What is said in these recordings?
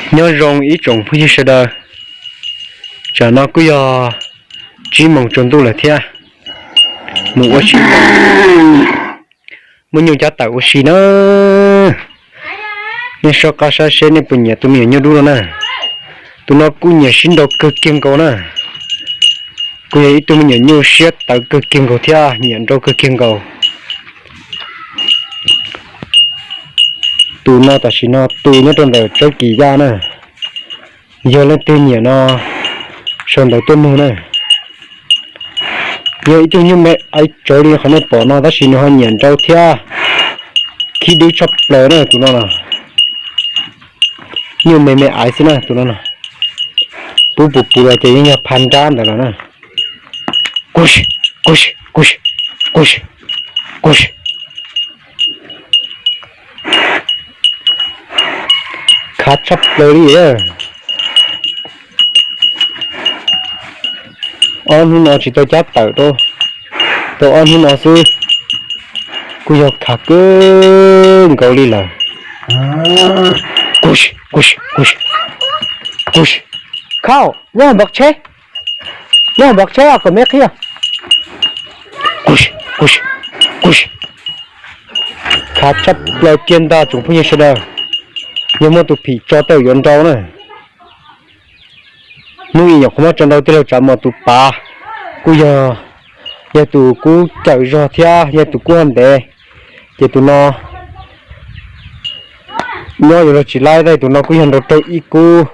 Nyob zoo ib tsoom phooj ywg sawv daws, tsam no kuj yog tsib moos tsaus ntuj lawm thiab, mus ua si, muab nyuj cab tawm ua si na. Nej soj qab saib seb nej puas nyiam tus me nyuam nyuj dub no na. Tus no kuj nyiam sib nraus kawg kiag nkaus na. Kuj yog ib tug me nyuam nyuj siab tawv kawg kiag nkaus thiab nyiam nraus kawg kiag nkaus. Tus no tam sim no tu nyob rau ntawm Tsawb Kim Yaj na. Yog leej twg nyiam no sau ntawv tuaj nug na. Yog ib tug nyuj me aiv tsawv li qhov nej pom no tab sis nws ho nyiam nraus thiab khib dub tshaj plaws na tus no na. Nyuj me me aiv xwb na tus no na. Pub puv puv los ces yeej yog pha nrab ntawd los na. Kuj, kuj, kuj, kuj, kuj. Khav tshaj plaws li. Ob hnub no tsis tau cab tawm rau, tau ob hnub no xwb. Kuj yog khav kawg nkaus li lawm. Kuj, kuj, kuj, kuj. Khau, nyob hauv npov tsheb, nyob hauv npov tsheb os kom me qhib. Kuj, kuj, kuj. Khav tshaj plaws kiag ntag tsoom phooj ywg sawv daws. Yog muaj tus phim tso tau yuav nrau na. Hnub ib nyuam qhuav muab tso nrau tij laug Tsav Mos tus pav, kuj yog, yog tus kub cawm zog thiab yog tus kub ho ntev. Ces tus no nyob yuav luag tsis laib tab tus no kuj yog nrau raug ib kub.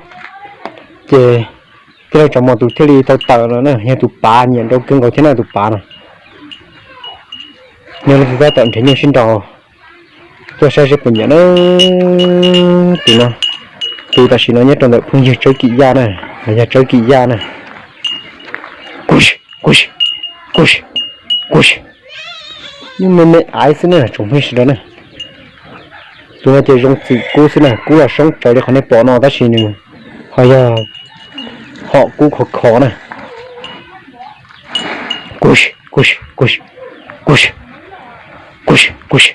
Ces tij laug Tsav Mos tus thiaj li tau tawm los na, yog tus pav nyiam nrau kawg nkaus thiab na tus pav no. Yog leej twg tab tom nrhiav nyuj sib nraus tuaj saib seb puas nyiam na. Tus no, tus tam sim no nyob rau ntawm phooj ywg Tsawb Kim Yaj na, los yog Tsawb Kim Yaj na. Kuj, kuj, kuj, kuj. Nyuj me me aiv xwb na tsoom phooj ywg sawv daws na. Tus no ces zoo txim kub xwb na, kub los soob tsawv li qhov nej pom no tab sis nws ho yog hom kub khov khov na. Kuj, kuj, kuj, kuj, kuj, kuj.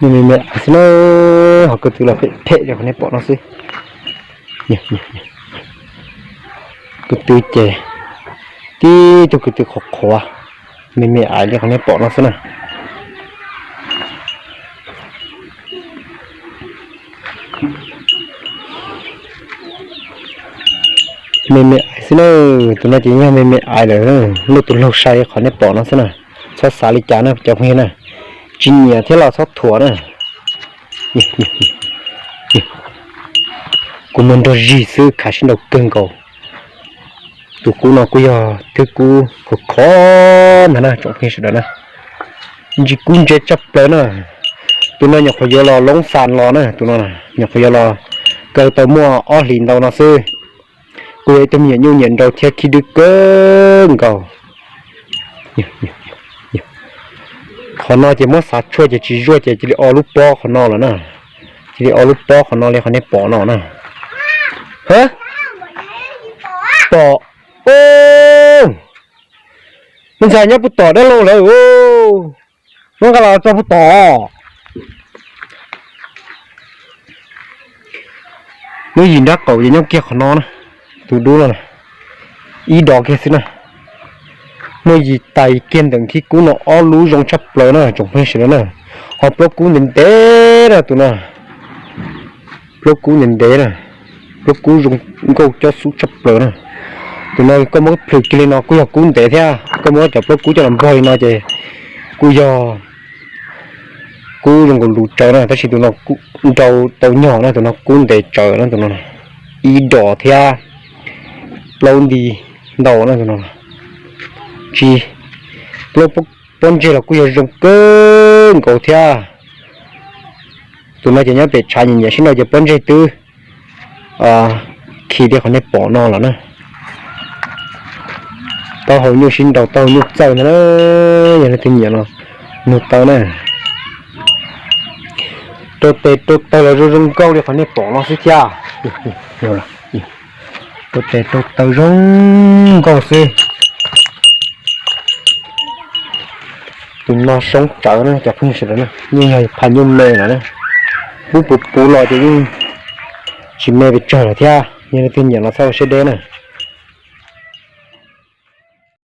Nyuj me me xwb na, ho ko tw los phem phem li qhov nej pom no xwb. Ko tw ces tib tug ko tw qhuav qhuav, me me aiv li qhov nej pom no xwb na. Me me aiv xwb na, tus no ces yog me me aiv lawm, luaj tus laug sai qhov nej pom no xwb na. Txhob xav li cas na cov phooj ywg na, tsis nyiam thiab los txhob thuam na. Kuv muab nrog zig xwb khav sib nraus kawg nkaus. Tus kub no kuj yog thwb kub khov khov ntag na tsoom phooj ywg sawv daws na. Ntsis kub ntse tshaj plaws na. Tus no nyuam qhuav yuav los Loob Xas los na, tus no nyuam qhuav yuav los kaw tau muaj ob hlis ntau no xwb. Kuj yog ib tug me nyuam nyuj nyiam nraus thiab khib dub kawg nkaus. Qhov no ces muab xav tshuaj ces tsis zuaj ces cia li o lub pob qhov no lawm na. Cia li o lub pob qhov no li qhov nej pom no na. Tom, me ntxhais nyob puag tom dab laug lawm. Muab nqa los tso puag tom. Lub yim nrab qaum ces nyob kiag qhov no na. Tus dub no ib dos kiag xwb na. Muaj yim tais kiag ntawm khib kub no ob lub zoo tshaj plaws na tsoom phooj ywg sawv daws na. Ho plaub kub ntev ntev na tus no. Plaub kub ntev ntev na. Plaub kub zoo nkauj cob xub tshaj plaws na. Tus no koj muab plhws kiag li no kuj yog kub ntev thiab, koj muab cov plaub kub coj los npog li no ces kuj yog kub zoo nkaus lus tsawv na, tab sis tus no nrau tau nyog na, tus no kub ntev tsawv na tus no. Ib dos thiab plaub nti ntau na tus no. Tsis, plaub pob ntseg los kuj yog zoo kawg nkaus thiab. Tus no ces nyob pem tshav nyiam nyiam sib nraus ces pob ntseg twb khi li qhov nej pom no lawm na. Taub hau nyuj sib nraus taub hau nyuj txawj ntag na, yog leej twg nyiam los nug tau na. Rau tes rau taw los zoo zoo nkauj li qhov nej pom no xwb thiab. Rau tes rau taw zoo nkauj xwb. Tus no soob tsawv na cov phooj ywg sawv daws na, yeej yog phaj nyuj me no na. Pub puv puv los ces yeej tsis me pes tsawg lawm thiab, yog leej twg nyiam los txhob ua siab deb na.